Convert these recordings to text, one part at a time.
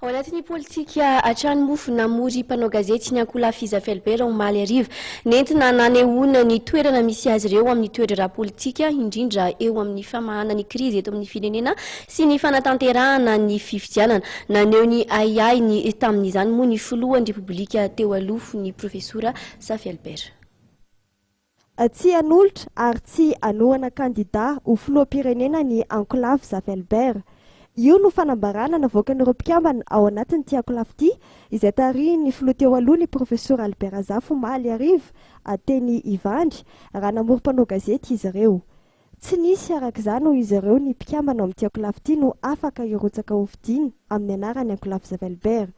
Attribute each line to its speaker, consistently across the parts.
Speaker 1: Ao anatin'ny politika hatrany moa, namory mpanao gazety ny ankolafy Zafy Albert omaly hariva. Nentina nanehoana ny toerana misy azy ireo amin'ny toe-draharaha politika, indrindra eo amin'ny famahana ny krizy eto amin'ny firenena sy ny fanatanterahana ny fifidianana. Naneho ny ahiahiny tamin'izany moa ny filohan'ny Repoblika teo aloha, ny Profesora Zafy Albert.
Speaker 2: Tsy hanolotra ary tsy hanohana kandida ho filoham-pirenena ny ankolafy Zafy Albert. Io no fanambarana navoakan'ireo mpikambana ao anatin'ity ankolafy ity, izay tarihin'ny filoha teo aloha ny Profesora Albert Zafy omaly hariva teny Ivandry, raha namory mpanao gazety izy ireo. Tsy nisy araka izany hoy izy ireo ny mpikambana ao amin'ity ankolafy ity no afaka hirotsaka hofidiana amin'ny anaran'ny ankolafy Zafy Albert.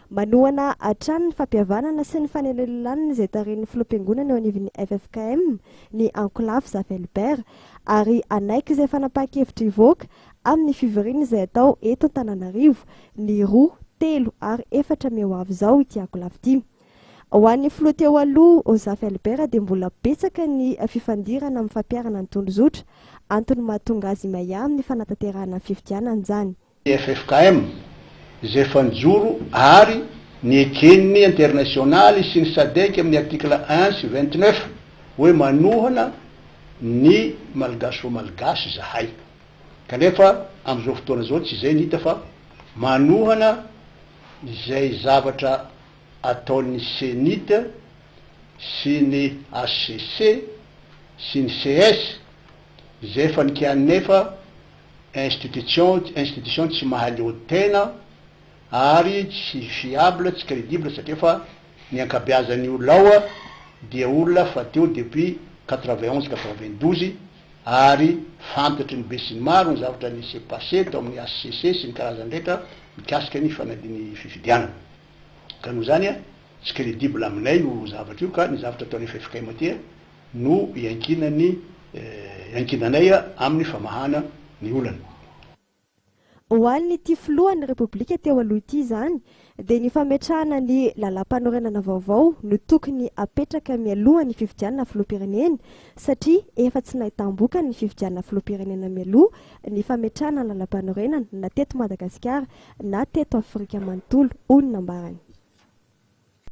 Speaker 2: Manohana hatrany ny fampihavanana sy ny fanelanelanana izay tarihin'ny filoham-piangonana eo anivon'ny ffkm ny ankolafy Zafy Albert ary hanaiky izay fanapahan-kevitra hivoaka amin'ny fivoriana izay hatao eto Antananarivo ny roa, telo ary efatra mey ho avy izao ity ankolafy ity. Ho an'ny filoha teo aloha Zafy Albert dia mbola betsaka ny fifandirana amin'ny fampiharana ny tondrozotra, antony mahatonga azy miahiahy amin'ny fanatanterahana ny fifidianana izany.
Speaker 3: Ffkm, izay efa nijoro ary neken'ny internasionaly sy ny Sadec amin'ny article un sy 29 hoe manohana ny Malgache ho Malgache izahay. Kanefa amin'izao fotoana izao tsy izay ny hita fa manohana izay zavatra ataon'ny Cenit sy ny hcc sy ny ces izay efa nikianinay fa institution institution tsy mahaleo tena ary tsy fiable tsy credible satria fa ny ankabeazan'ny olona ao dia olona fa teo depuis 91 92 ary fantatry ny besinimaro ny zavatra ni se passer tao amin'ny HCC sy ny karazany rehetra mikasika ny ny fifidianana ka noho izany tsy credible aminay io zavatra io ka ny zavatra ataon'ny ffkm aty no iankinan'ny iankinanay amin'ny famahana ny olana.
Speaker 2: Ho an'ity filohan'ny Repoblika teo aloha ity izany dia ny fametrahana ny lalàmpanorenana vaovao no tokony hapetraka mialoha ny fifidianana filoham-pirenena satria efa tsy nahitam-bokany ny fifidianana filoham-pirenena mialoha ny fametrahana ny lalàmpanorenana na teto Madagasikara na teto Afrika manontolo, hoy ny nambarany.